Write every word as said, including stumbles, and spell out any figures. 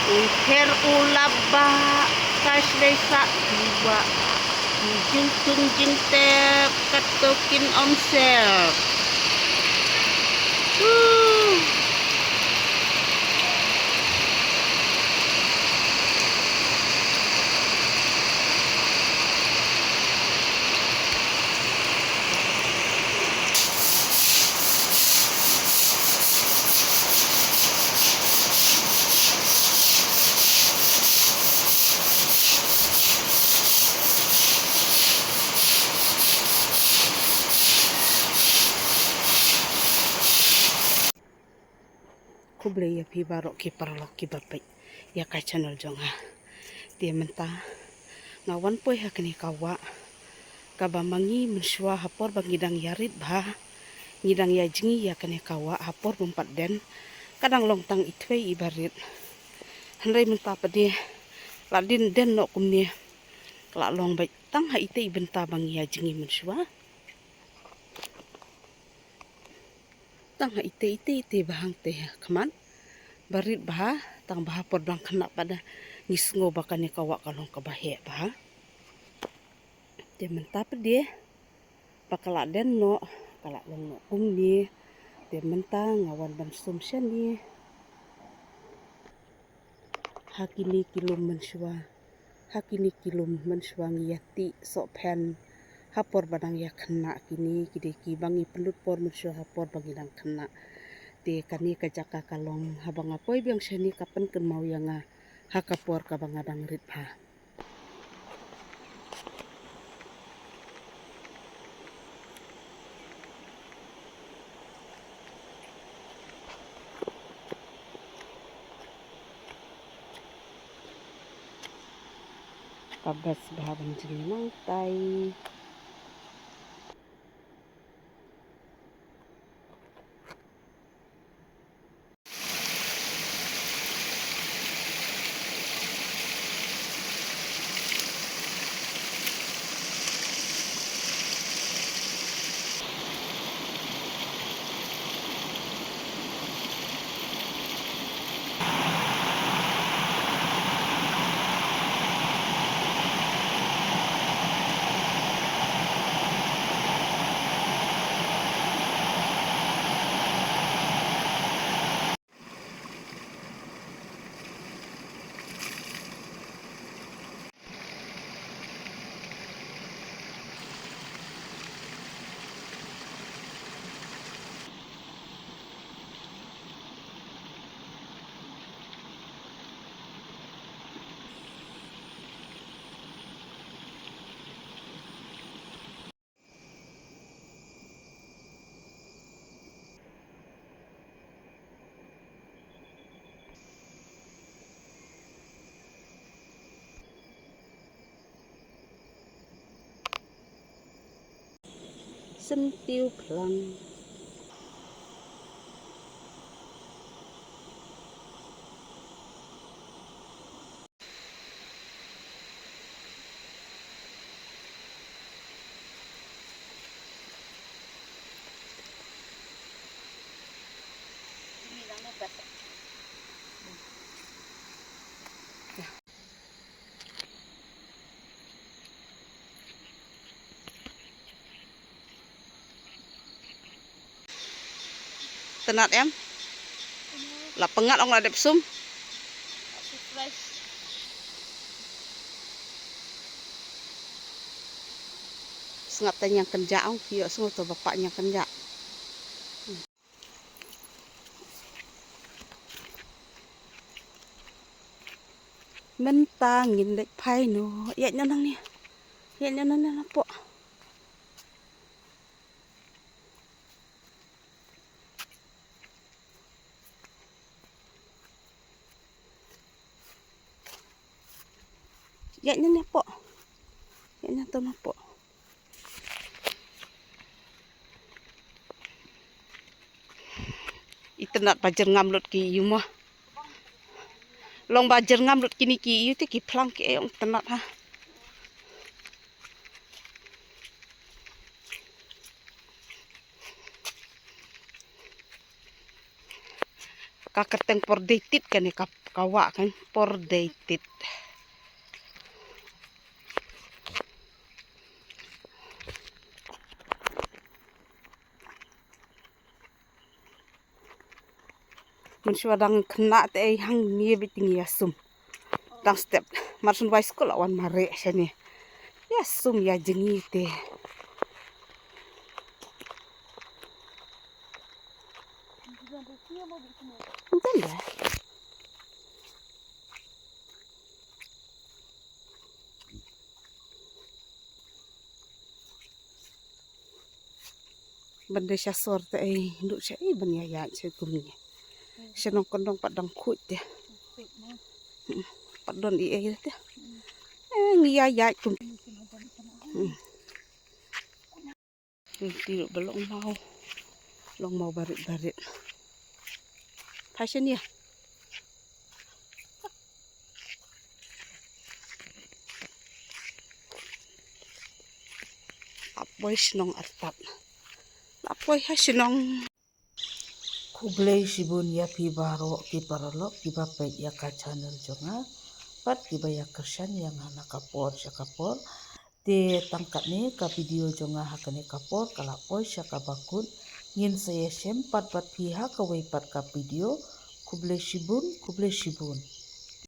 U pher u lap ba ka shlei sa u ba. U jingtung jingtep katto kin ym sep. Huh. Khublei ïa phi baroh ki paralok kiba peit ïa ka channel jong nga. Te mynta nga wan poi ha kane ka wah kaba ma ngi mynshuwa ha por ba ngi dang ïarit bha, ngi dang ïa jngi ïa kane ka wah ha por bym pat dien, ka dang long tang i thwei iba rit. Hynrei mynta pat de la dien dien noh kumne, ka la long beit tang ha ite i bynta ba ngi ïa jngi mynshuwa. Tang ha ite ite ite ba hangte ha khmat ba rit bha, tang ba ha por ba dang khynnah pat da ngi sngew ba kane ka wah ka long kaba heh bha. Te mynta pat de ba ka la dien noh, ka la long noh kumne. Te mynta nga wan ban sum shane. Ha kine ki lum mynshuwa, ha kine ki lum mynshuwa ngi ïa tih sohphen ha por ba dang ïa khynnah. Kine ki dei kiba ngi pynlut por mynshuwa ha por ba ngi dang khynnah. Te kane ka jaka ka long, haba nga poi biang shane ka pynkynmaw ïa nga ha ka por kaba nga dang rit bha. Ka best bha ban jngi nangtai. Syntiew phlang. Tynnat em? La pyngngad ong la dep sum. Sngap ta ñiang kynjah ong, ïoh sngew to ba pah ñiang kynjah. Mynta ngin leit phai noh. Ïaid noh nangne. Ïaid noh nangne napoh. Ïaid noh napoh. Ïaid noh to napoh. Itynnat ba jyrngam lut ki ïu mo. Long ba jyrngam lut kine ki ïu te ki phlang ki ïong tynnat ha. Ka kyrteng por dei tit kane ka, ka wah kan por dei tit. Mynshuwa dang khynnah te ei hangne beit ngi ïa sum. Dang step. Mar shu wai skul la wan mareh shane. Ïa sum ïa jngi te. Ntenda. Ban dei sha sor te ei, ndu sha ei ban ïa ïaid sha kumne. Sha nongkyndong pat dang khuid te. Pat don ei ei te. Eh, ngi ïa ïaid kum. Hmm. Ti ruh ba long maw. Long maw barit barit. Phai shane. La poi shnong artat. La poi ha shnong. Khublei shibun ïa phi baroh ki paralok kiba peit ïa ka channel jong nga. Bad kiba ïa kyrshan ïa nga na ka por sha ka por. Te tang katne ka video jong nga ha kane ka por ka la poi sha kaba kut. Ngin sa ïashem pat bad phi ha kawei pat ka video. Khublei shibun, khublei shibun.